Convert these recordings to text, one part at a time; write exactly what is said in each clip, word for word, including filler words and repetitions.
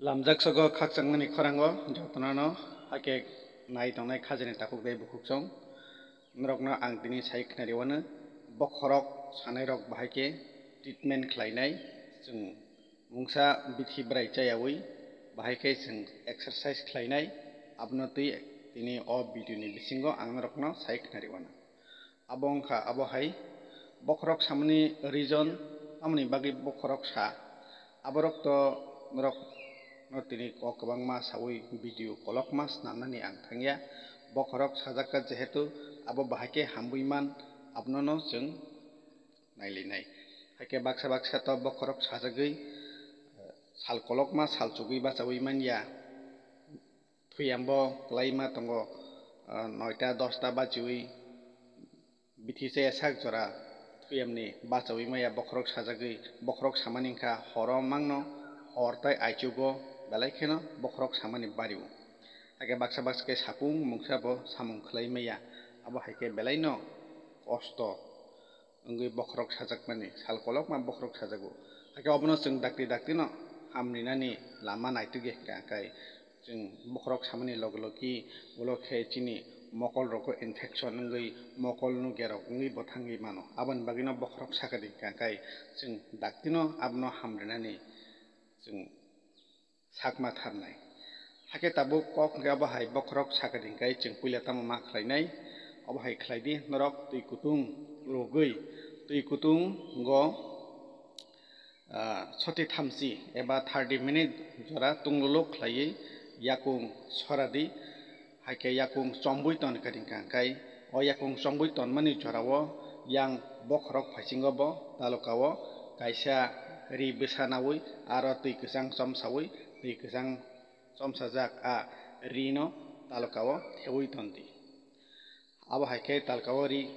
Lamjak sogo khakchangmani khorango jotono no hakhe nai tongnai khajani takhuk tei bukhuksong. Norokno ang tini sai khnari wano, bokhorok sanairok bahai khe treatment khlainai, chwng mungsa bithi bwrai chayawi bahai khe chwng exercise khlainai, abono twi tini o video ni bisingo ang norokno sai khnari wano. Abo wngkha abo hai bokhorok samani reason, tamoni bagwi bokhorok sa. Aborok to norok no tini kok kwbangma sawi video kolokma snamnani ang thangya. Bokhorok sajakka jehetu abo bahai khe hamwi man, abono no chwng nailinai. Hakhe baksa baksa to bokhorok sajagwi, eh, sal kolokma sal chugwi bachawi manya. Thuyambo kwlaima tongo, ah, noita dosta bachiwi bithi chaya sak jora thuyamni bachawi maya bokhorok sajagwi, bokhorok samani wngkha horo mangno hor tai aichugo belai kheno bokhorok samani bario. Hakhe baksa baksa khe sakung mungsa bo samung khlai maya, abo hai khe belaino kosto wngwi bokhorok sajakmani, sal kolokma bokhorok sajago. Hakhe obono chwng dakti daktino hamrinani lama naitugya hwnkha khe chwng bokhorok samani logi logi ulo khe chini mokol rogo infection wngwi mokol nugerok wngwi bo thangwi mano. Aboni bagwino bokhorok sakadi hwnkha khe chwng daktino abono hamrinani chwng sakma tharnai. Hakhe tabuk kok hwnkhe abo hai bokhorok sakadi hwnkhe chwng puila tamo ma khlainai? Abo hai khlaidi, norok twi kutung rwgwi, twi kutungo, ah, soti thamchi eba thirty minute jora tungluluk khlaiwi yakung soradi. Hakhe yakung chombwi tonkha hwnkha khe, o yakung chombwi tonmani jorao yang bokhorok phaisingo bo talukao kaisa ri bwsa naui aro twi kwchang chomsaui, twi kwchang chomsajak a rino talukao theui tondi. Abo hai khe talukao ri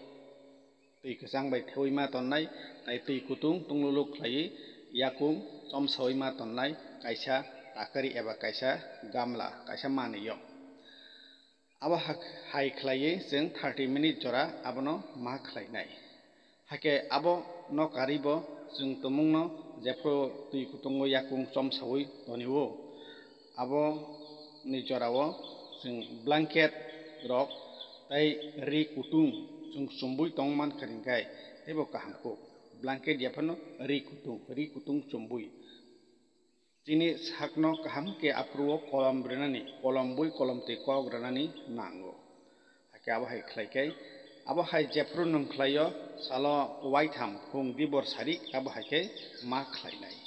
twi kwchang bai theui ma tonnai, tai twi kutung tungluluk khlaiwi yakung chomsaui ma tonnai kaisa takari eba kaisa gamla, kaisa manwio. Abo hak-, hai khlaiwi chwng thirty minute jora abono ma khlainai. Hakhe abo no karwi bo chwng tumungno jephru twi kutungo yakung chomsaui tonio, abo ni jorao chwng blanket rok tei ri kutung chwng chumbui tong mankha hwnkhe teibo kaham kuk. Blanket yaphano ri kutung, ri kutung chumbui. Chini sakno kaham khe aphuru o kolom rwnani, kolom bui kolom twi kok rwnani nango. Hakhe abo hai khlai khe, abo hai jephru nwng khlaio, salo waitham phung dibor sari abo hai khe ma khlainai.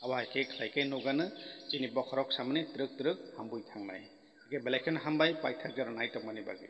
Abo hai khe khlai khe nukgano chini bokhorok samani twrwk twrwk hambui thangnai. Hakhe belai kheno hambai paithak jora naitokmani bagwi.